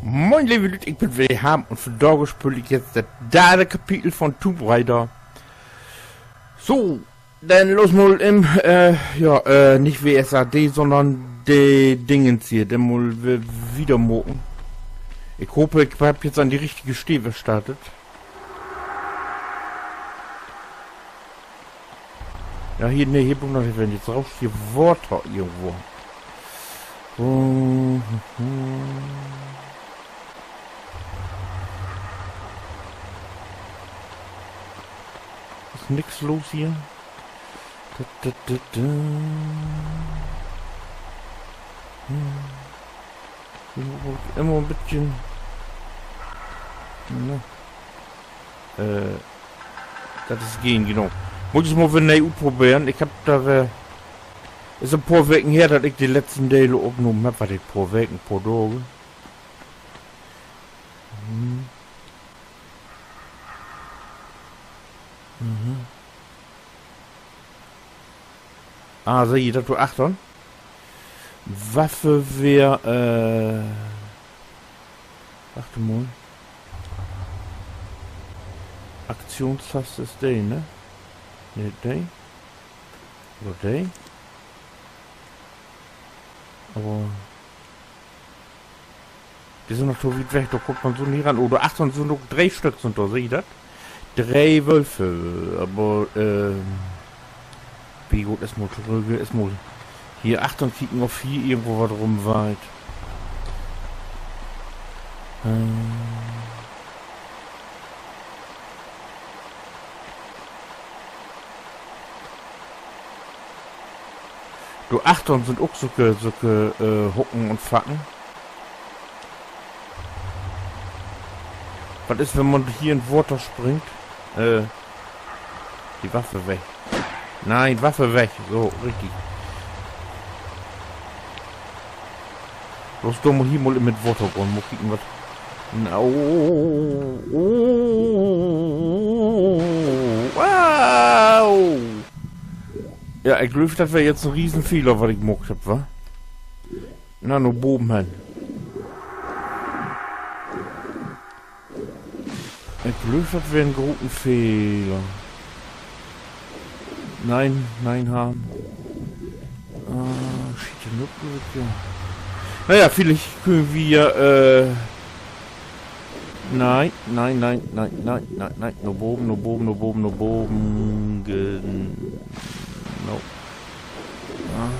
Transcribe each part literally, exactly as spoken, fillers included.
Moin, leve Lüüd, ik bün weer Harm un vandaag speel ik jetzt dat derde Kapitel von Tomb Raider. So, denn los mal in, äh, ja, äh, nich W S A D, sonnern de Dingens hier, denn mal wi-, wieder maken. Ik hoop, ik hebb jetzt an de richtige Steed weer startet. Ja, hier, nee, hier bruukt noch nich, wenn jetzt rauscht hier Water irgendwo. Oh, is nix los hier. Da, da, da, da. Hm. Hier mutt ik immer en beten, ne? Äh, dat is gehen, genau. Mutt ik mal weer nee utproberen. Ik hebb dor, äh, is en poor Weken her, dat ik de letzten Dele opnahmen hebb. Wat, en poor Weken, poor Daag. Hm. Mhm. Ah, seh ji dat dor achtern? Waffe weer, äh, wacht mal. Aktionstaste is de, ne? Nee, de. Oder de. Aver de sünd noch to wiet weg, dor kummt man so nie ran. Oh, dor achtern sünd ok dree Stück sünd dor, seht ji dat? Dree Wölfe, aver, ähm, wi gaht eerstmal torügg, eerstmal hier achtern kieken, of hier irgendwo wat rumweiht. Äh. Dor achtern sünd ok sülke, sülke, äh, Hocken un Facken. Wat is, wenn man hier in't Water springt? Äh, de Waffe weg. Nee, Waffe weg. So, richtig. Los, dor mutt hier mal in mit Water gahn. Mal kieken, wat. Na, oh, oh, oh, oh, wow. Ja, ik glööv, dat weer jetzt en Riesenfehler, wat ik maakt hebb, wa? Na, na boven hen. Ik glööv, dat weer en groten Fehler. Nee, nee, Harm. Ah, schiet, nu glööv ik, ja. Na ja, villicht köönt wi, äh, nee, nee, nee. Na boven, na boven, na boven, na boven. Genau. Ah.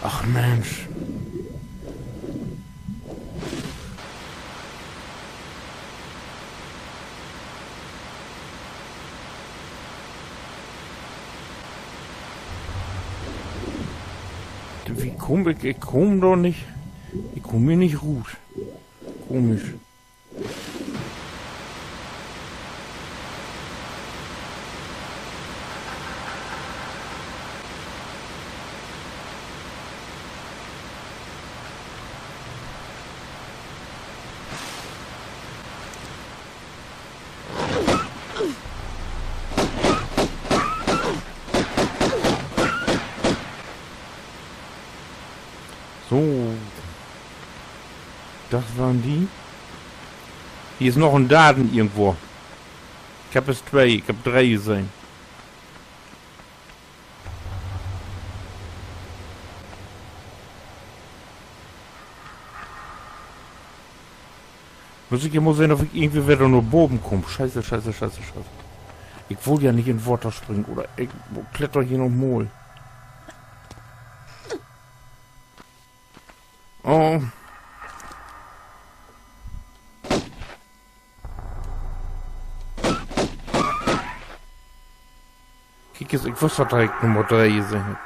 Ach Mensch. Wo kumm ik, ik kumm dor nich, ik kumm hier nich rut. Komisch. So. Dat weren de. Hier is noch en darden irgendwo. Ik hebb eerst twee, ik hebb dree sehn. Mutt ik hier mal sehn, of ik irgendwie wedder na boven kumm. Scheiße, scheiße, scheiße, scheiße. Ik wull ja nich in Water springen, oder? Ik kletter hier noch mal. Oh. Kiek es, ik wuss, dat ik Nummer dree sehn hebb.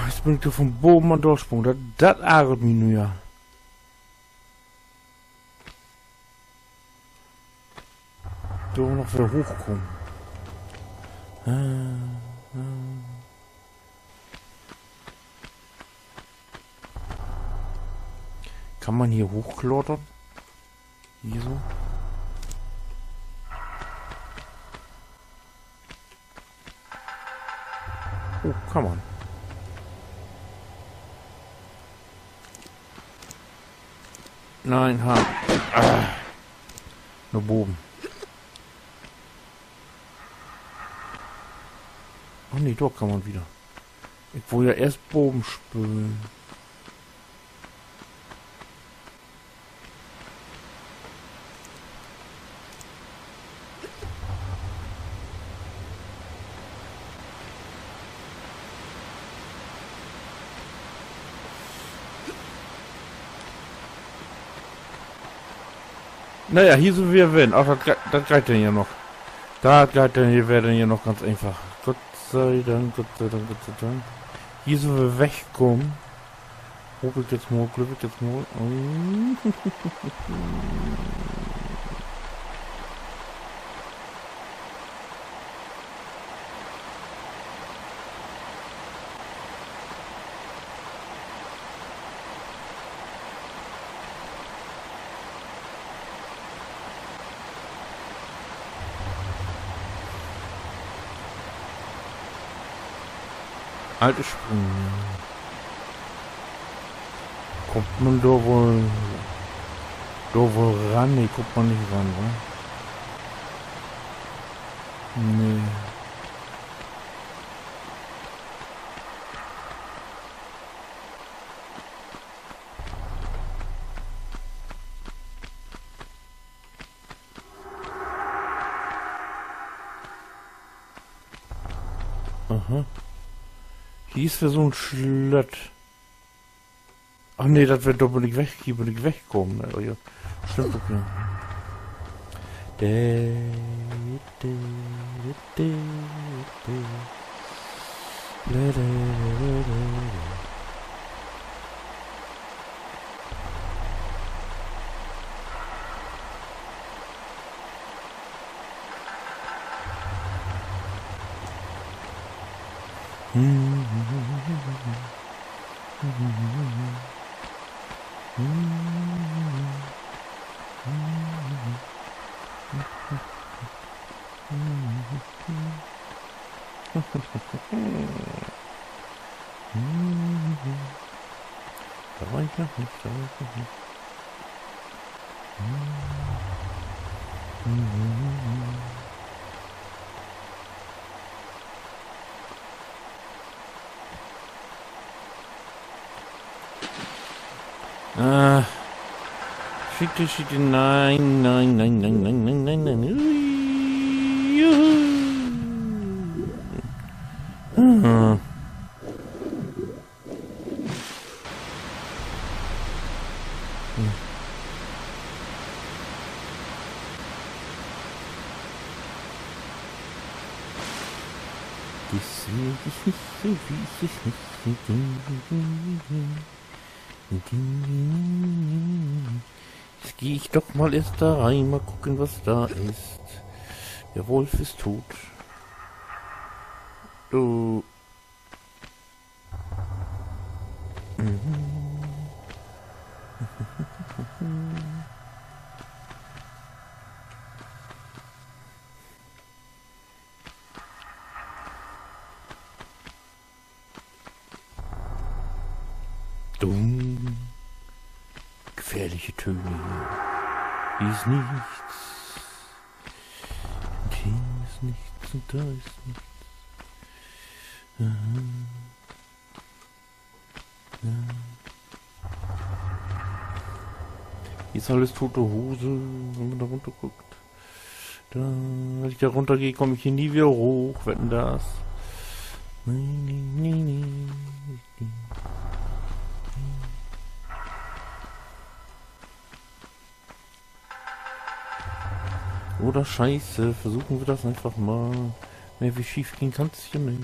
Jetzt bün ik dor von boven an dörsprungen. Dat, dat argert mi nu ja. Dor noch wedder hoochkamen. Äh, äh. Kann man hier hochklautern? Hier so? Oh, kann man. Nee, ha. Ah. Na boven. Oh nee, dor kann man wieder. Ik wull ja eerst boven spölen. Na ja, hier sünd wi weer. Ach, dat ge-, dat geiht denn ja noch. Dat geiht denn hier, weer denn hier noch ganz eenfach. Gott sei Dank, Gott sei Dank, Gott sei Dank. Hier sünd wi wegkamen. Hoop ik jetzt mal, glööv ik jetzt mal. Alte Sprung, ja. Kummt man dor woll, dor woll ran? Nee, kummt man nich ran, wa? Nee. Aha. Hier is weer so'n Slott. Ach nee, dat weer, dor bün ik weg, hier bün ik wegkamen, ne? Oh ja. Stimmt ok, ja. Dor weer ik noch nich, dor weer ik noch nich. Ah. Schiete, schiete, nein, nein. Ui, juhu. Ah. Des will ich nich, so will ich es nich. Jetzt geh ich doch mal erst da rein, mal gucken, was da ist. Der Wolf ist tot. Du. Mhm. Dumm. Gefährliche Töne hier. Hier ist nichts. Und hier ist nichts und da ist nichts. Aha. Ja. Hier ist alles tote Hose, wenn man da runterguckt. Da, wenn ich da runtergehe, komm ich hier nie wieder hoch. Wetten das? Nee, nee, nee, nee. Oder scheiße, versuchen wir das einfach mal. Mehr wie schief gehen kann's hier nicht.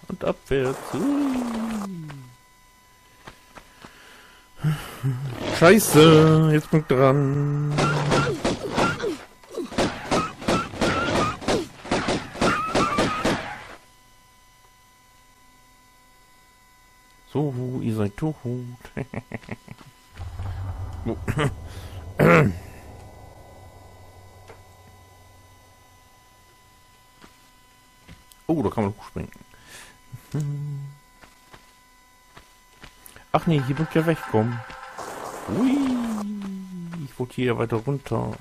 Und abwärts. Ui. Scheiße, jetzt bin ich dran. So, ihr seid tot. Oh, dor kann man hoochspringen. Ach nee, hier mutt ik ja wegkamen. Ui, ik mutt hier ja wieder runner.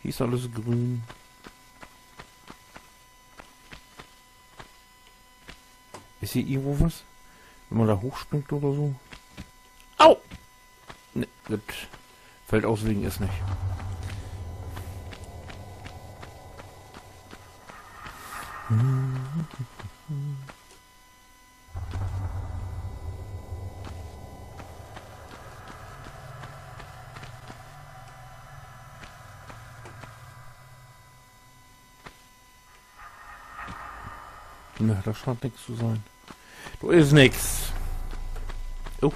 Hier is allens gröön. Is hier irgendwo wat? Wenn man dor hoochspringt oder so? Au! Nee, dat Feld auswegen is nich. Nee, dat schient nix to ween. Dor is nix. Oh.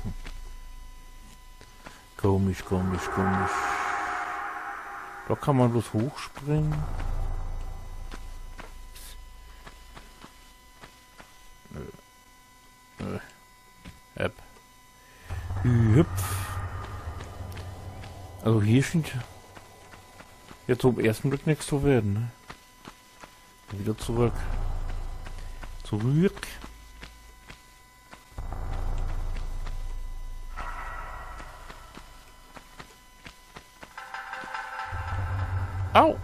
Komisch, komisch, komisch. Dor kann man bloots hoochspringen. Nö. Äh, App. Hüpf. Also hier schient jetzt so op eersten Blick nix to ween, ne? Wieder torüch. Torüch. Au!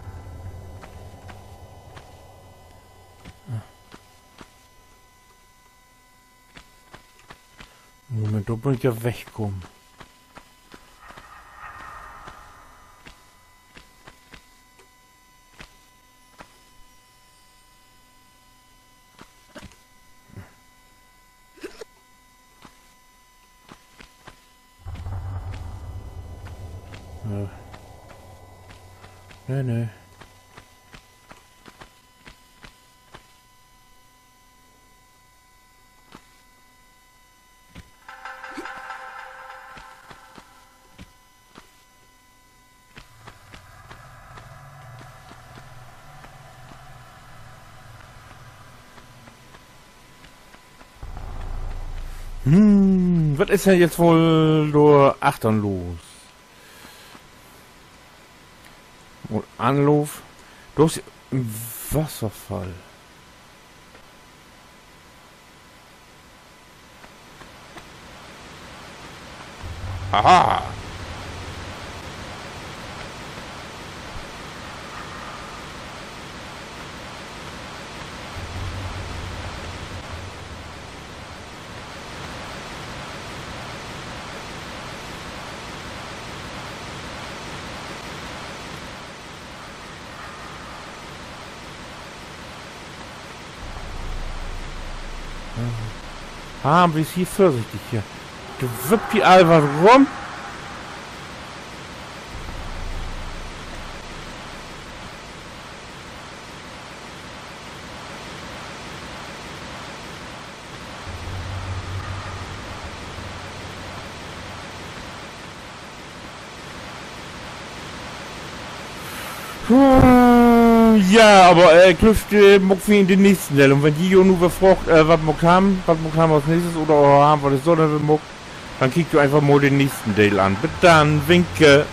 Moment, dor bün ik ja wegkamen. Äh. Nee, nee. Hm, wat is denn jetzt woll dor achtern los? Woll Anloop. Dor is en Wasserfall. Aha. Ah, wees hier vörsichtig hier. Dor wippt di al wat rüm. Puh, ja, aver, äh, ik glööv, äh, maakt wi in den nächsten Deel. Un wenn ji jo nu weer fraagt, äh, wat maakt wi, wat maakt wi as nächstes oder, oh, wat is dor denn weer maakt, denn kiekt jo eenfach mal den nächsten Deel an. Bit denn, winke.